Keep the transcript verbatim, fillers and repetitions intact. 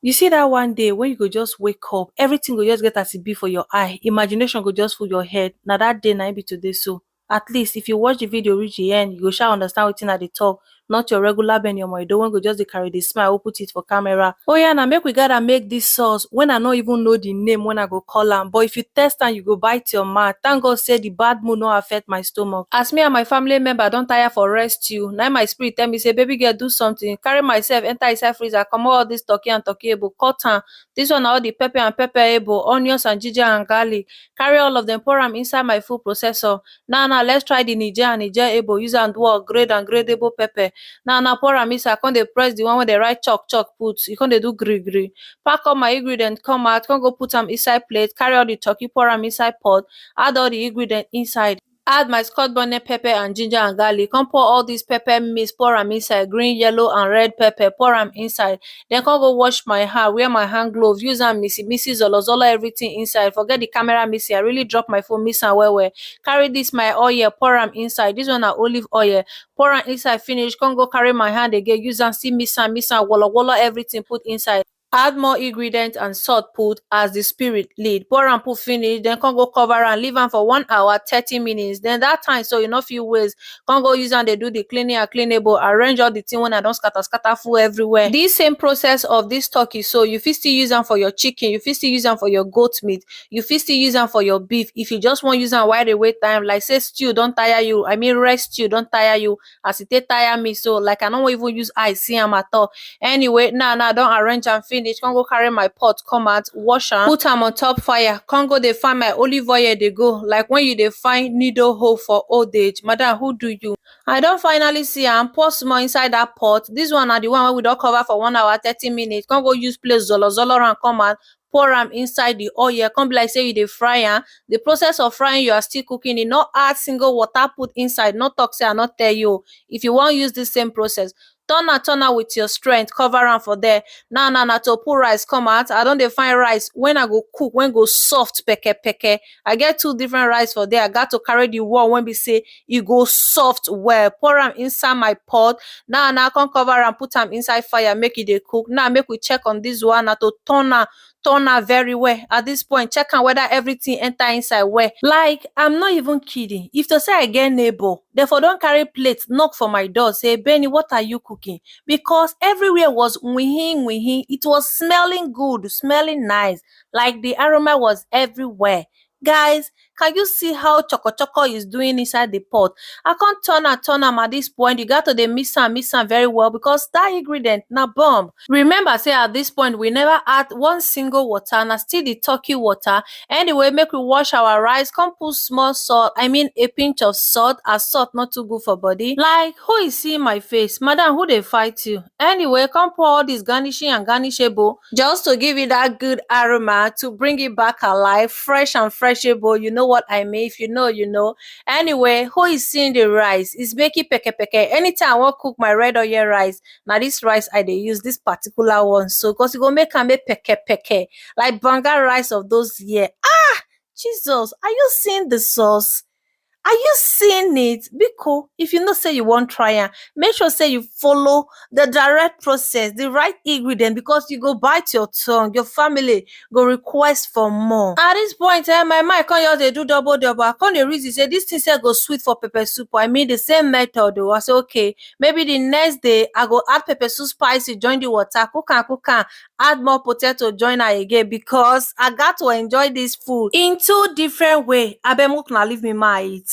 You see that one day when you go just wake up, everything go just get as e be for your eye. Imagination go just full your head. Na that day na im be today so. At least if you watch the video reach the end, you go sha understand wetin I dey talk. Not your regular Benny Omoedo wey go just dey carry the smile, who put it for camera. Oh yeah, na make we gather make this sauce when I no even know the name when I go call am. But if you test am, you go bite your mouth. Thank God say the bad mood no affect my stomach. As me and my family member don tire for rest you, na my spirit tell me say, "Baby girl, do something." Carry myself enter inside freezer, comot all this turkey and turkey ebo, cut am. This one na all the pepper and pepper ebo, onions and ginger and garlic. Carry all of them, pour am inside my food processor. Now, now, let's try the Niger and Niger ebo. Use am do all grade and grade ebo pepper. Now, now, pour am inside. Come dey press the one wey dey write chalk chalk put. You come dey do gree gree. Pack all my ingredient, come out. Come go put am inside plate. Carry all the turkey, pour am inside pot. Add all the ingredient inside. Add my scotch bonnet pepper and ginger and garlic. Come pour all this pepper mix, pour am inside. Green, yellow, and red pepper, pour am inside. Then come go wash my hand, wear my hand glove, use am mixy mixy, zolo zolo everything inside. Forget the camera mixy, I really drop my phone, miss am well well. Carry this my oil, pour am inside. This one na olive oil. Pour am inside finish, come go carry my hand again, use am still mix am, mix am, wolo wolo everything put inside. Add more ingredient and salt put as the spirit lead. Pour am put finish, then come go cover am, leave am for one hour, thirty minutes. Then that time so you no fit waste, come go use am dey do the cleaning and cleanable, arrange all the thing wey I don scatter scatter full everywhere. This same process of this turkey so, you fit still use am for your chicken, you fit still use am for your goat meat, you fit still use am for your beef. If you just wan use am while dey wait time, like say stew don tire you, I mean rice stew don tire you, as e take tire me so, like I no wan even use eye see am at all. Anyway, now now I don arrange am finish, come go carry my pot come out, wash am, put am on top fire, come go dey find my olive oil dey go, like when you dey find needle hole for old age. Madam, who do you? I don finally see am, pour small inside that pot. This one na the one wey we don cover for one hour, thirty minutes. Come go use plate zolo zolo am come out, pour am inside the oil, come be like say you dey fry am. The process of frying, you are still cooking it. No add single water put inside. No talk say I no tell you. If you wan use this same process, turn am, turn am with your strength, cover am for there. Now, now, na to put rice come out. I don dey find rice when I go cook, when go soft, peke peke. I get two different rice for there. I got to carry the one wey be say e go soft well. Pour am inside my pot. Now, now, come cover am, put am inside fire, make e dey cook. Now, make we check on this one. Na to turn am, turn am very well. At this point, check am whether everything enter inside well. Like, I'm not even kidding. If to say I get neighbor, they for don carry plate knock for my door, say, "Benny, what are you cooking?" Because everywhere was wihin wihin. It was smelling good, smelling nice. Like the aroma was everywhere. Guys, can you see how choco choco is doing inside the pot? I can't turn am, turn am at this point. You got to dey mix am, mix am very well because that ingredient na bomb. Remember say at this point we never add one single water, na still the turkey water. Anyway, make we wash our rice, come put small salt, I mean a pinch of salt, as salt not too good for body. Like, who is seeing my face? Madam, who dey fight you? Anyway, come pour all this garnishing and garnishable just to give it that good aroma, to bring it back alive, fresh and freshable. You know what I mean? If you know, you know. Anyway, who is seeing the rice? It's making peke peke. Anytime I wan cook my red oil rice, na this rice I dey use, this particular one. So, cause e go make am make peke peke, like banga rice of those year. Ah, Jesus, are you seeing the sauce? Are you seeing it? Biko, if you know say you wan try am, make sure say you follow the direct process, the right ingredient, because you go bite your tongue, your family go request for more. At this point, eh, my mind come just dey do double double. I come dey reason say this thing sef go sweet for pepper soup. I mean, the same method o. I say, okay, maybe the next day I go add pepper soup spice, join the water, cook am, cook am, add more potato, join am again, because I got to enjoy this food in two different way. Abeg, make una leave me make I eat.